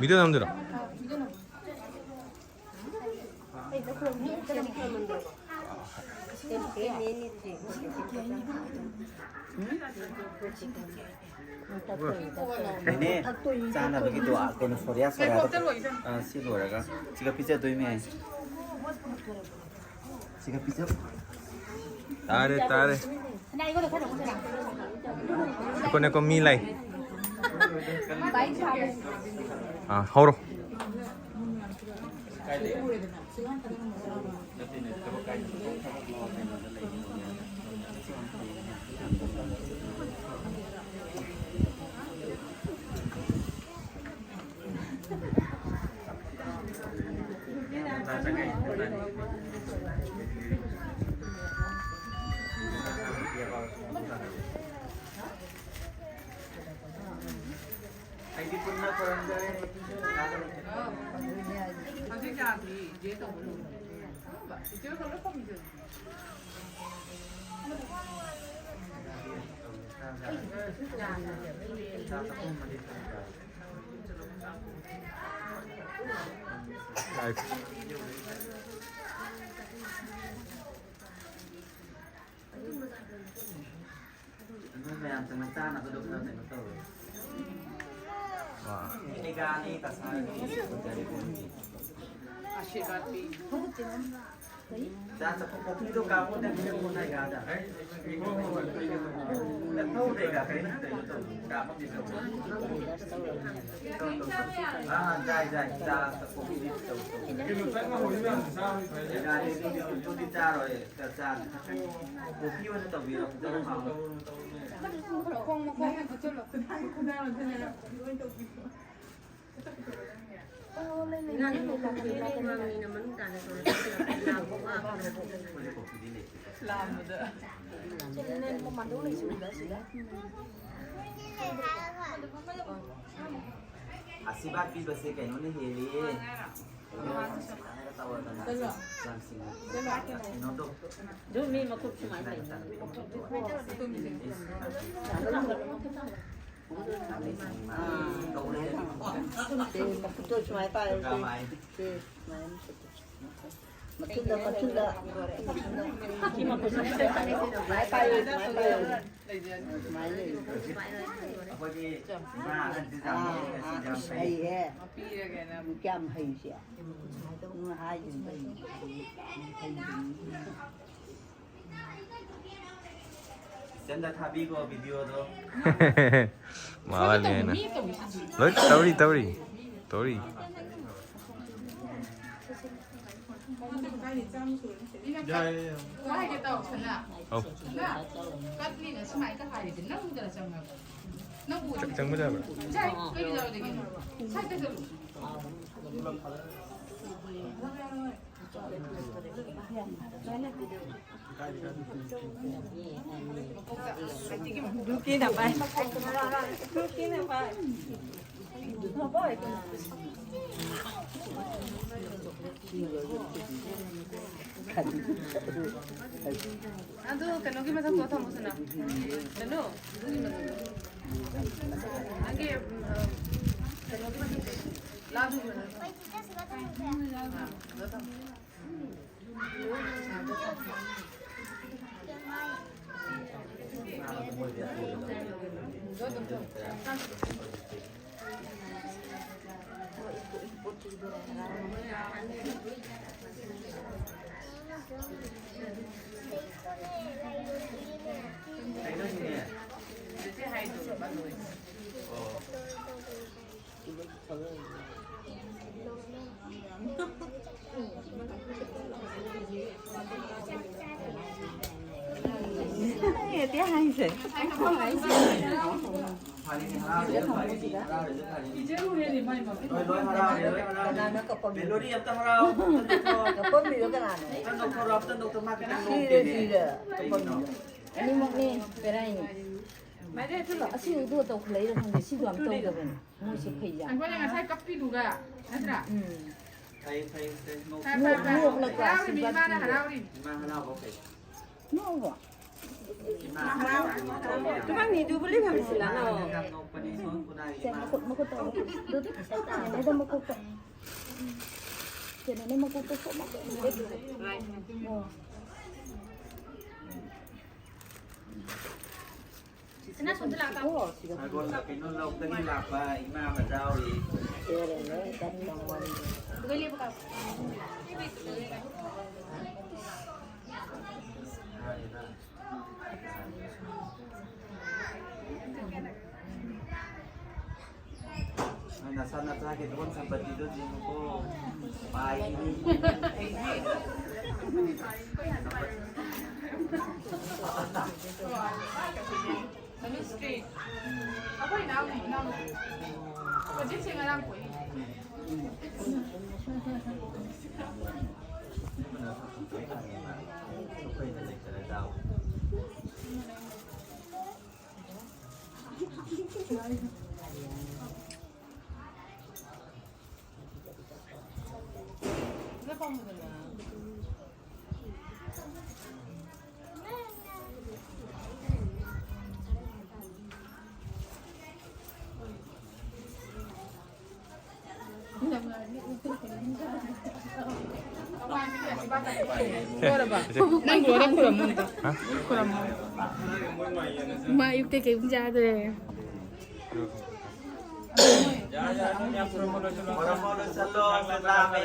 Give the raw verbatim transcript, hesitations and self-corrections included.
Video ꯅꯝꯗꯣꯏꯔꯣ? ꯅꯦꯅꯦ, ꯆꯥꯅꯕꯒꯤꯗꯣ, ꯑ, ꯀꯩꯅꯣ, ꯁꯣꯔꯤꯌꯥ, ꯁꯣꯔꯤꯌꯥꯗꯣ, ꯑ, ꯁꯤ ꯂꯣꯏꯔꯒ ꯁꯤꯒ ꯄꯤꯖꯗꯣꯏꯅꯦ꯫ ꯁꯤꯒ ꯄꯤꯖ꯫ ꯇꯥꯔꯦ, ꯇꯥꯔꯦ꯫ ꯉꯥꯏꯈꯣ, ꯉꯥꯏꯈꯣ, ꯃꯤ ꯂꯩ꯫ ꯑꯥ, ꯍꯧꯔꯣ꯫ ꯑꯩꯗꯤ ꯄꯨꯟꯅ ꯈꯣꯏꯔꯝꯖꯔꯦ꯫ ꯍꯧꯖꯤꯛ ꯌꯥꯗ꯭ꯔꯤ, ꯏꯆꯦ ꯇꯧꯕ ꯂꯣꯏꯔꯦ꯫ ꯏꯆꯦ ꯇꯧꯕ ꯂꯣꯏꯔꯦ꯫ ꯅꯣꯏ ꯃꯌꯥꯝ ꯆꯪꯅ ꯆꯥꯅꯕꯗꯣ ꯈꯔ ꯀꯩꯅꯣ ꯇꯧꯔꯣ꯫ ꯋꯥ꯫ ꯑꯦꯒꯥꯅꯤ ꯇꯁꯥꯅꯤ ꯁꯨꯖꯔꯤ ꯀꯣꯟꯅꯤ꯫ ꯑꯥꯁꯤꯔꯕꯥꯗ ꯄꯤ꯫ ꯆꯥ ꯆꯠꯄ ꯀꯣꯐꯤꯗꯣ ꯀꯥꯞꯄꯣꯅꯦ, ꯄꯤꯔꯛꯄꯣꯅꯦ ꯑꯦꯒꯥꯗ꯫ ꯅꯊꯧꯗ ꯑꯦꯒꯥ ꯀꯔꯤꯝ ꯀꯩꯅꯣ ꯇꯧ, ꯀꯥꯞꯄ ꯄꯤꯔꯛꯑꯣ꯫ ꯑꯥ, ꯌꯥꯏ, ꯌꯥꯏ, ꯆꯥ ꯆꯠꯄ ꯀꯣꯐꯤꯗꯤ ꯇꯧ, ꯇꯧ꯫ ꯑꯦꯒꯥꯗꯤ ꯑꯗꯨꯗꯤ ꯆꯥꯔꯣꯏ꯫ ꯀꯣꯐꯤ ꯑꯣꯏꯅ ꯇꯧꯕꯤꯔꯣ꯫ ꯃꯈꯣꯡ ꯃꯈꯣꯡ ꯑꯣꯏꯅ ꯈꯨꯠꯆꯜꯂꯣ꯫ ꯉꯥꯅꯤ ꯃꯈꯣꯡ ꯈꯨꯗꯤꯡꯒꯤ ꯃꯅꯨꯡ ꯇꯥꯅ ꯇꯧꯔꯒ ꯂꯥꯛꯄ ꯋꯥꯕꯅꯦ꯫ ꯂꯥꯝꯕꯗ꯫ ꯑꯁꯤꯕꯥ ꯄꯤꯕꯁꯦ ꯀꯩꯅꯣꯅ ꯍꯦꯜꯂꯤ꯫ ꯆꯠꯂꯣ꯫ ꯆꯠꯂꯣ꯫ ꯀꯩꯅꯣꯗꯣ꯫ ꯑꯗꯨ ꯃꯤ ꯃꯈꯨꯠ ꯁꯨꯃꯥꯏꯅ ꯇꯧꯏ꯫ ꯆꯠꯂꯣ꯫ ꯁꯦ, ꯃꯈꯨꯠꯇꯣ ꯁꯨꯃꯥꯏꯅ ꯄꯥꯏꯌꯨ, ꯁꯦ꯫ ꯁꯦ, ꯁꯨꯃꯥꯏꯅ ꯃꯈꯨꯠꯇꯣ꯫ ꯃꯊꯨꯟꯗ, ꯃꯊꯨꯟꯗ, ꯃꯊꯨꯟꯗ꯫ ꯁꯨꯃꯥꯏꯅ ꯄꯥꯏꯌꯨ, ꯁꯨꯃꯥꯏꯅ ꯄꯥꯏꯌꯨ꯫ ꯁꯨꯃꯥꯏꯅ ꯂꯩꯌꯨ꯫ ꯑꯩꯈꯣꯏꯗꯤ ꯏꯃꯥ ꯑꯍꯟꯁꯤ ꯌꯥꯝ ꯑꯥ, ꯂꯩ, ꯑꯥ, ꯌꯥꯝ ꯐꯩ꯫ ꯍꯩꯍꯦ꯫ ꯀꯌꯥꯝ ꯍꯩꯁꯦ꯫ ꯎꯝ, ꯍꯥꯏꯗꯨꯅ ꯀꯩꯅꯣ꯫ ꯆꯟꯗ ꯊꯥꯕꯤꯈꯣ ꯚꯤꯗꯤꯑꯣꯗꯣ꯫ ꯃꯥ ꯋꯥꯠꯂꯤ ꯍꯥꯏꯅ꯫ ꯂꯣꯏ ꯇꯧꯔꯤ, ꯇꯧꯔꯤ, ꯇꯧꯔꯤ꯫ ꯑꯧ꯫ ꯆꯪ-, ꯆꯪꯕ ꯌꯥꯕ꯭ꯔꯥ? ꯑꯗꯨ ꯀꯩꯅꯣꯒꯤ ꯃꯊꯛꯇꯣ ꯊꯝꯃꯨꯁꯤꯅ꯫ ꯀꯩꯅꯣ? ꯑꯗꯨꯒꯤ ꯃꯊꯛꯇꯣ꯫ ꯅꯪꯒꯤ, ꯎꯝ, ꯑ, ꯀꯩꯅꯣꯒꯤ ꯃꯊꯛꯇꯣ꯫ ꯂꯥꯕꯒꯤ ꯃꯊꯛꯇꯣ꯫ ꯑ, ꯑꯗꯨ ꯊꯝꯃꯣ꯫ ꯂꯣꯏ, ꯂꯣꯏ ꯍꯔꯥꯎꯔꯦ, ꯂꯣꯏ ꯍꯔꯥꯎꯔꯦ꯫ ꯀꯅꯥꯅ ꯀꯞꯄꯝꯃꯤꯅꯣ? ꯃꯦꯂꯣꯗꯤ ꯑꯝꯇ ꯍꯔꯥꯎ, ꯑꯝꯇ ꯅꯣꯛꯊꯣꯛꯑꯣ꯫ ꯀꯞꯄꯝꯃꯤꯗꯣ ꯀꯅꯥꯅꯣ? ꯑꯝꯇ ꯅꯣꯛꯊꯣꯔꯛꯑꯣ, ꯑꯝꯇ ꯅꯣꯛꯊꯣꯛꯑꯣ꯫ ꯃꯥ ꯈꯤꯇꯪ ꯁꯤꯔꯦ, ꯅꯣꯛꯇꯦꯅꯦ꯫ ꯁꯤꯔꯦ꯫ ꯀꯩꯒꯤꯅꯣ? ꯀꯞꯄꯝꯃꯤꯅꯣ꯫ ꯑꯅꯤꯃꯛꯅꯦ, ꯕꯦꯔꯥꯏꯅꯦ꯫ ꯑꯁꯤ ꯎꯗꯣ ꯇꯧꯈꯠꯂꯛꯏꯔ ꯈꯪꯗꯦ, ꯁꯤꯗꯣ ꯌꯥꯝ ꯇꯧꯗꯕꯅꯦ꯫ ꯃꯣꯏꯁꯦ ꯐꯩ ꯌꯥꯝ꯫ ꯑꯩꯈꯣꯏꯅ ꯉꯁꯥꯏ ꯀꯞꯄꯤꯗꯨꯒ, ꯅꯠꯇ꯭ꯔꯥ? ꯎꯝ꯫ ꯐꯩ, ꯐꯩ, ꯐꯩ꯫ ꯅꯣꯛ-, ꯐꯩ, ꯐꯩ, ꯐꯩ꯫ ꯅꯣꯛ-, ꯅꯣꯛꯂꯒ ꯍꯔꯥꯎꯔꯤꯃꯤ, ꯑꯥꯁꯤꯔꯕꯥꯗ ꯏꯃꯥꯅ ꯄꯤꯕ꯫ ꯍꯔꯥꯎꯔꯤꯃꯤ꯫ ꯏꯃꯥ ꯍꯔꯥꯎꯕ ꯐꯩ꯫ ꯅꯣꯛꯑꯣꯕ꯫ ꯏꯃꯥ ꯍꯔꯥꯎꯕ ꯐꯩ꯫ ꯏꯃꯥ ꯍꯔꯥꯎꯕ ꯐꯩ꯫ ꯁꯦ, ꯃꯈꯨꯠ, ꯃꯈꯨꯠ ꯇꯧꯔꯣ꯫ ꯑꯗꯨ ꯀꯩꯅꯣꯗ ꯃꯀꯣꯛꯇ꯫ ꯀꯩꯅꯣꯅꯦ, ꯃꯀꯣꯛꯇ ꯁꯣꯛ ꯃꯀꯣꯛ꯫ ꯑꯣ꯫ ꯁꯤꯅ ꯁꯣꯝꯗ ꯂꯥꯛꯑꯒ ꯀꯥꯞꯄꯣ꯫ ꯁꯤꯗ꯫ ꯁꯒꯣꯜ ꯀꯩꯅꯣ ꯂꯧꯗꯒꯤ ꯂꯥꯛꯄ ꯏꯃꯥ ꯑꯃ ꯌꯥꯎꯔꯤ꯫ ꯑꯗꯨꯒ ꯂꯦꯞꯄ ꯀꯥꯞꯄꯣ꯫ ꯅꯣꯏ ꯅꯆꯥ ꯅꯆꯥꯒꯤ ꯂꯣꯟ ꯁꯝꯄꯇꯤꯗꯣ ꯌꯦꯡꯉꯨꯀꯣ꯫ ꯄꯥꯏꯒꯅꯤ꯫ ꯀꯦꯃꯤꯁꯇ꯭ꯔꯤ꯫ ꯑꯩꯈꯣꯏ ꯏꯅꯥꯎ, ꯏꯅꯥꯎ꯫ ꯍꯧꯖꯤꯛꯁꯦ ꯉꯔꯥꯡ ꯄꯣꯛꯏ꯫ ꯑꯩꯈꯣꯏꯅ ꯂꯩꯇ꯭ꯔꯦ ꯇꯥꯎ꯫ ꯂꯣꯏꯔꯕ? ꯅꯪ ꯂꯣꯏꯔ ꯈꯨꯔꯝꯃꯨ ꯑꯝꯇ꯫ ꯈꯨꯔꯝꯃꯣ꯫ ꯃꯥ ꯑꯌꯨꯛꯇ ꯀꯩꯝ ꯆꯥꯗ꯭ꯔꯦ꯫ ꯈꯨꯔꯝꯃꯣ ꯂꯣꯏꯁꯜꯂꯣ, ꯂꯥꯝꯃꯦ꯫